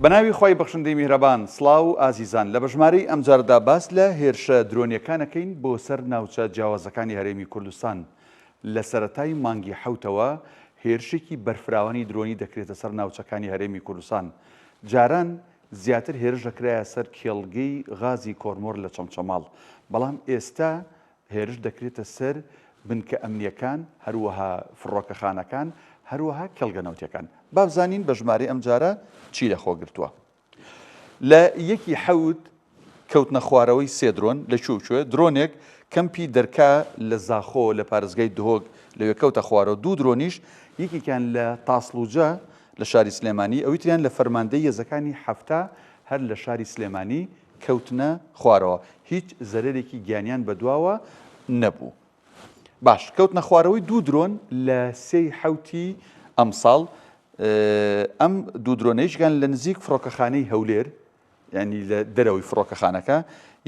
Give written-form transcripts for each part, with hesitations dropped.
بەناوی خوای بەخشندەی میهرەبان سڵاو ئازیزان لە بەژمارەی ئەمجارەدا باس لە هێرشە درۆنیەکان ئەکەین بۆ سەر ناوچە جیاوازەکانی هەرێمی کوردستان لە سەرەتای مانگی حەوتەوە هێرشێکی بەرفراوانی درۆنی دەکرێتە سەر ناوچەکانی هەرێمی کوردستان جاران زیاتر هێرش دەکرایە سەر کێڵگەی غازی کۆرمۆر لە چەمچەماڵ بەڵام ئێستا هێرش دەکرێتە سەر بنکە ئەمنییەکان، هەروەها فڕۆکەخانەکان، هەروەها کێڵگە نەوتییەکان. با بزانین بە ژمارەی ئەمجارە چی لەخۆ گرتووە. لە یەکی حەوت کەوتنە خوارەوەی سێ درۆن لە کوێ و کوێ، درۆنێک کەمپی دەرکا لە زاخۆ لە پارێزگای دهۆک لەوێ کەوتە خوارەوە، دوو درۆنیش یەکێکیان لە تاسڵوجە لە شاری سلێمانی، ئەوی تریان لە فەرماندەی هێزەکانی 70 هەر لە شاری سلێمانی کەوتنە خوارەوە هیچ زەرەرێکی گیانیان بەدواوە نەبوو. باش کەوتنە خوارەوەی دوو درۆن لە سێی حەوتی ئەمساڵ ئەم دوو درۆنەیشگان لە نزیک فڕۆکەخانەی هەولێر ینی لە دەرەوەی فڕۆکەخانەکە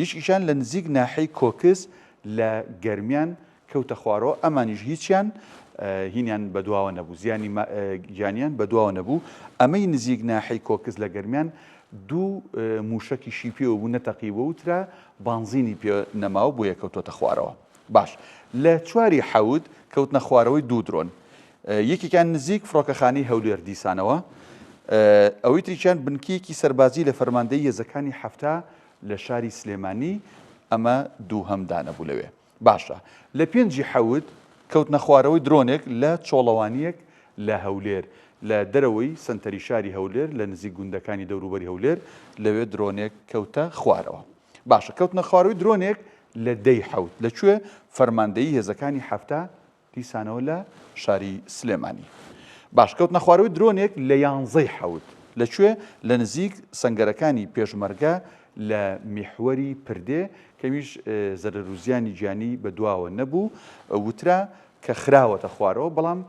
یشکیشان لە نزیک ناحەی کۆکس لە گەرمیان کەوتە خوارەوە ئەمانیش هیچیان هینیان بەدواوە نەبوو زیانی گیانیان بەدواوە نەبوو ئەمەی نزیک ناحەی کۆکس لە گەرمیان دوو موشەکیشی پێوە بوو نەتەقیوە وترا بانزینی پێ نەماوە بۆیە کەوتۆتە خوارەوە باش لە چواری حەوت کەوتنە خوارەوەی دوو درۆن یەکێکیان نزیک فڕۆکەخانەی هەولێر دیسانەوە ئەوەی تریشیان بنکەیەکی سەربازی لە فەرماندەی هێزەکانی 70 لە شاری سلێمانی ئەمە دووهەم دانە بوو لەوێ باشە لە پێنجی حەوت کەوتنە خوارەوەی درۆنێک لە چۆڵەوانییەک لە هەولێر، لە دەرەوەی سەنتەری شاری هەولێر لە نزیک گوندەکانی دەوروبەری هەولێر لەوێ درۆنێک کەوتە خوارەوە. باشە کەوتنە خوارەوەی درۆنێک لە دەی حەوت لە کوێ؟ فەرماندەیی هێزەکانی 70 دیسانەوە لە شاری سلێمانی. باش کەوتنە خوارەوەی درۆنێک لە یانزەی حەوت لە کوێ؟ لە نزیک سەنگەرەکانی پێشمەرگە لە میحوەری پردێ کەمیش زەرەروزیانی گیانی بە دواوە نەبوو وترا کە خراوەتە خوارەوە بەڵام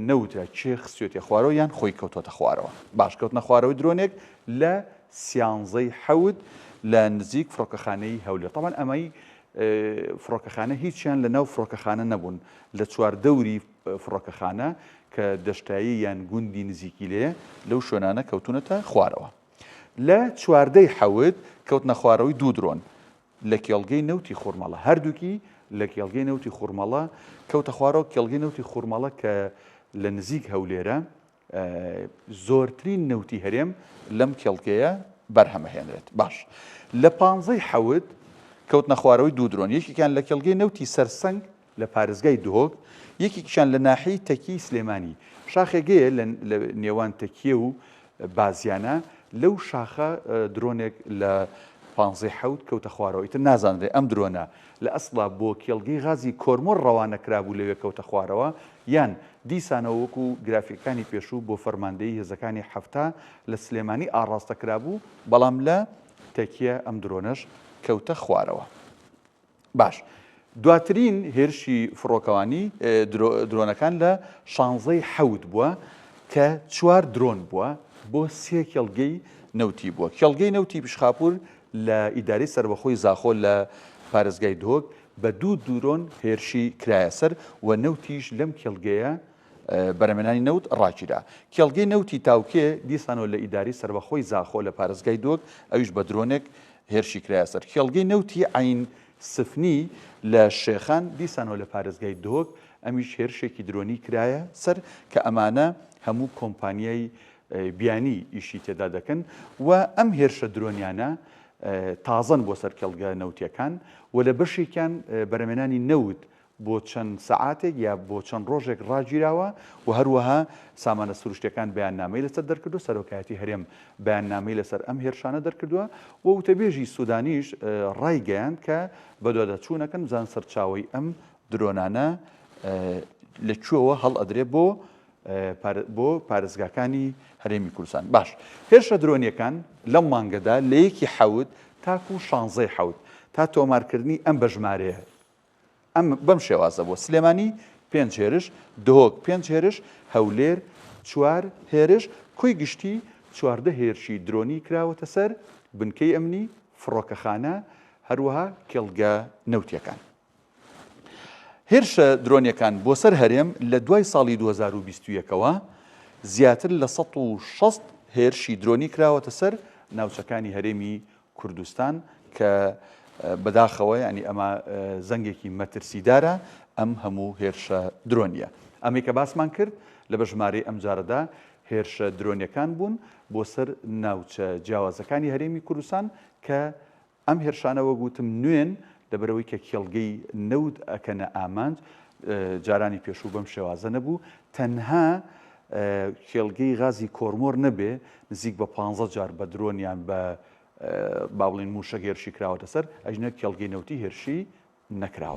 نەوترا کێ خستوێتیە خوارەوە یان خۆی کەوتۆتە خوارەوە. باش کەوتنە خوارەوەی درۆنێک لە سیانزەی حەوت لە نزیک فڕۆکەخانەی هەولێر تەبعەن ئەمەی فڕۆکەخانە هیچیان لە ناو فڕۆکەخانە نەبوون لە چواردەوری فڕۆکەخانە کە دەشتایی یان گوندی نزیکی لێ لەو شوێنانە کەوتونەتە خوارەوە. لە چواردەی حەوت کەوتنە خوارەوەی دوو درۆن لە کێڵگەی نەوتی خورمەڵە هەردووکی لە کێڵگەی نەوتی خورمەڵە کەوتە خوارەوە کێڵگەی نەوتی خورمەڵە کە لە نزیک هەولێرە زۆرترین نەوتی هەرێم لەم کێڵگەیە بەرهەمەهێنرێت باش لە پانزەی حەوت کەوتنە خوارەوەی دوو درۆن یەکێکیان لە کێڵگەی نەوتی سەرسەنگ لە پارێزگای دهۆک، یەکێکیشیان لە ناحیەی تەکیەی سلێمانی. شاخێک هەیە لە نێوان تەکیە و بازیانە، لەو شاخە درۆنێک لە پانزەی حەوت کەوتە خوارەوە، ئیتر نازانرێ ئەم درۆنە لە ئەسڵا بۆ کێڵگەی غازی کۆرمۆر ڕەوانە کرابوو لەوێ کەوتە خوارەوە، یان دیسانەوە وەکو گرافیکەکانی پێشوو بۆ فەرماندەیی هێزەکانی 70 لە سلێمانی ئاڕاستە کرابوو، بەڵام لە تەکیە ئەم درۆنەش کەوتە خوارەوە. باش دواترین هێرشی فڕۆکەوانی درۆنەکان لە شانزەی حەوت بووە کە چوار درۆن بووە بۆ سێ کێڵگەی نەوتی بووە کێڵگەی نەوتی پیشخاپور لە ئیدارەی سەربەخۆی زاخۆ لە پارێزگای دهۆک بە دوو درۆن هێرشی کرایە سەر و نەوتیش لەم کێڵگەیە بەرهەمهێنانی نەوت ڕاگیرا. کێڵگەی نەوتی تاوکێ دیسانەوە لە ئیدارەی سەربەخۆی زاخۆ لە پارێزگای دهۆک ئەویش بە درۆنێک هێرشی کرایە سەر. کێڵگەی نەوتی عەین سفنی لە شێخان دیسانەوە لە پارێزگای دهۆک ئەمیش هێرشێکی درۆنی کرایە سەر کە ئەمانە هەموو کۆمپانیای بیانی ئیشی تێدا دەکەن و ئەم هێرشە درۆنیانە تازەن بۆ سەر کێڵگە نەوتیەکان و لە بەشێکیان بەرەمێنانی نەوت بۆ چەند سەعاتێک یا بۆ چەند ڕۆژێک ڕاگیراوە و هەروەها سامانە سروشتیەکان بەیاننامەی لەسەر دەرکردووە، سەرۆکایەتی هەرێم بەیاننامەی لەسەر ئەم هێرشانە دەرکردووە و وتەبێژی سودانیش ڕایگەیاند کە بەدواداچوونەکەن بزانن سەرچاوەی ئەم درۆنانە لە کوێوە هەڵئەدرێ بۆ بۆ پارێزگاکانی هەرێمی کوردستان. باش هێرشە درۆنیەکان لەم مانگەدا لە یەکی حەوت تاکو شانزەی حەوت تا تۆمارکردنی ئەم بەژمارەیە ئەم بەم شێوازە بووە، سلێمانی پێنج هێرش، دهۆک پێنج هێرش، هەولێر چوار هێرش، کۆی گشتی 14 هێرشی درۆنی کراوەتە سەر بنکەی ئەمنی، فڕۆکەخانە، هەروەها کێڵگە نەوتییەکان. هێرشە درۆنییەکان بۆ سەر هەرێم لە دوای ساڵی 2021 ەوە زیاتر لە 160 هێرشی درۆنی کراوەتە سەر ناوچەکانی هەرێمی کوردستان کە بەداخەوە ینی ئەمە زەنگێکی مەترسیدارە ئەم هەموو هێرشە درۆنیە. ئەمەی کە باسمان کرد لە بە ژمارەی ئەمجارەدا هێرشە درۆنیەکان بوون بۆ سەر ناوچە جیاوازەکانی هەرێمی کوردستان کە ئەم هێرشانە وەک وتم نوێن لەبەرئەوەی کە کێڵگەی نەوت ئەکەنە ئامانج، جارانی پێشوو بەم شێوازە نەبوو، تەنها کێڵگەی غازی کۆرمۆر نەبێ نزیک بە پانزە جار بە درۆن یان بە با بڵێین مووشەک هێرشی کراوەتە سەر، ئەژنە کێڵگەی نەوتی هێرشی نەکراوە.